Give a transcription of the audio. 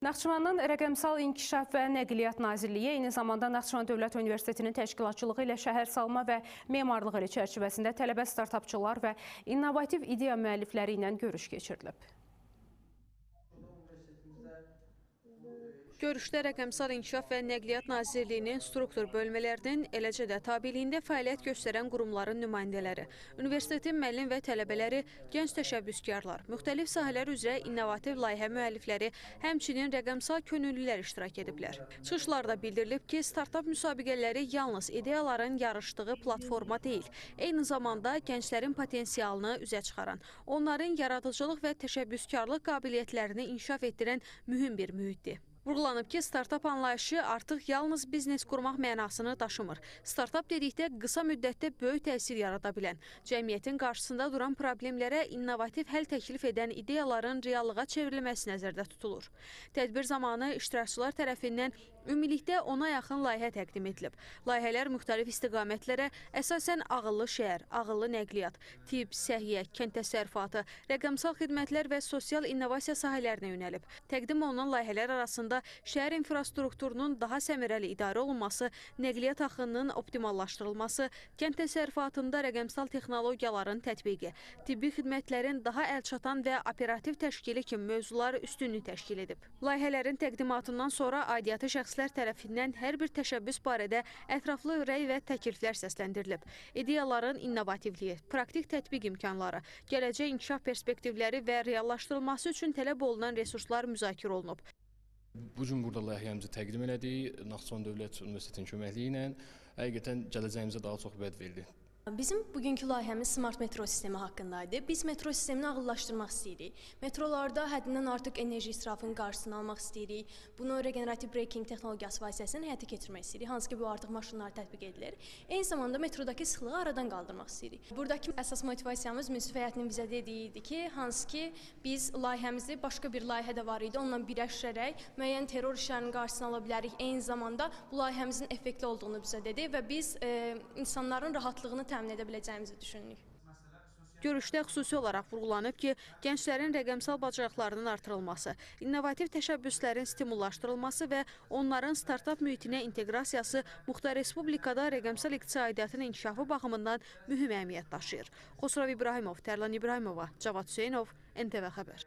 Naxçıvanın Rəqəmsal İnkişaf və Nəqliyyat Nazirliyi eyni zamanda Naxçıvan Dövlət Universitetinin təşkilatçılığı ilə şəhər salma və memarlıq ili çərçivəsində tələbə startapçılar və innovativ ideya müəllifləri ilə görüş keçirilib. Görüşdə Rəqəmsal İnkişaf və Nəqliyyat Nazirliyinin struktur bölmələrinin, eləcə də tabeliyində fəaliyyət göstərən qurumların nümayəndələri, universitetin müəllim və tələbələri, gənc təşəbbüskarlar, müxtəlif sahələr üzrə innovativ layihə müəllifləri, həmçinin rəqəmsal könüllülər iştirak ediblər. Çıxışlarda bildirilib ki, startap müsabiqələri yalnız ideyaların yarışdığı platforma deyil, eyni zamanda gənclərin potensialını üzə çıxaran, onların yaradıcılıq və təşəbbüskarlıq qabiliyyətlərini inkişaf etdirən mühüm bir mühitdir. Vurğulanıb ki, startap anlayışı artıq yalnız biznes qurmaq mənasını daşımır. Startap dedikdə qısa müddətdə böyük təsir yarada bilən, cəmiyyətin qarşısında duran problemlərə innovativ həll təklif edən ideyaların reallığa çevrilməsi nəzərdə tutulur. Tədbir zamanı iştirakçılar tərəfindən ümumilikdə 10-a yaxın layihə təqdim edilib. Layihələr müxtəlif istiqamətlərə, əsasən ağıllı şəhər, ağıllı nəqliyyat, tibb, səhiyyə, kənd təsərrüfatı, rəqəmsal xidmətlər və sosial innovasiya sahələrinə yönəlib. Təqdim olunan layihələr arasında şəhər infrastrukturunun daha səmərəli idarə olunması, nəqliyyat axınının optimallaşdırılması, kənd təsərrüfatında rəqəmsal texnologiyaların tətbiqi, tibbi xidmətlərin daha əlçatan və operativ təşkili kimi mövzular üstünlük təşkil edib. Layihələrin təqdimatından sonra aidiyyatı şəxslər tərəfindən hər bir təşəbbüs barədə ətraflı rəy və təkliflər səsləndirilib. İdeyaların innovativliyi, praktik tətbiq imkanları, gələcək inkişaf perspektivləri və reallaşdırılması üçün tələb olunan resurslar müzakirə olunub. Bu gün burada layihəmizi təqdim elədik, Naxçıvan Dövlət Universitetinin köməkliyi ilə həqiqətən gələcəyimizə daha çox vəd verdi. Bizim bugünkü layihəmiz smart metro sistemi haqqındaydı. Biz metro sistemini ağıllaşdırmaq istəyirik. Metrolarda həddindən artıq enerji israfının qarşısını almaq istəyirik. Bunu regenerativ braking texnologiyası vasitəsilə həyata keçirmək istəyirik. Hansı ki, bu artıq maşınlara tətbiq edilir. Eyni zamanda metrodakı sıxlığı aradan qaldırmaq istəyirik. Buradakı əsas motivasiyamız Münsif heyətinin bizə dediyi idi ki, hansı ki, biz layihəmizi başqa bir layihə də var idi, onunla birləşdirərək müəyyən terror işlərinin qarşısını ala bilərik. Eyni zamanda bu layihəmizin effektli olduğunu bizə dedi və biz insanların rahatlığını təmin edə biləcəyimizi düşünürük. Görüşdə xüsusi olaraq vurğulanıb ki, gənclərin rəqəmsal bacarıqlarının artırılması, innovativ təşəbbüslərin stimullaşdırılması və onların startap mühitinə inteqrasiyası Muxtar Respublikada rəqəmsal iqtisadiyyatın inkişafı baxımından mühüm əhəmiyyət daşıyır. Xosrov İbrahimov, Tərlan İbrahimova, Cavad Hüseynov, NTV Xəbər.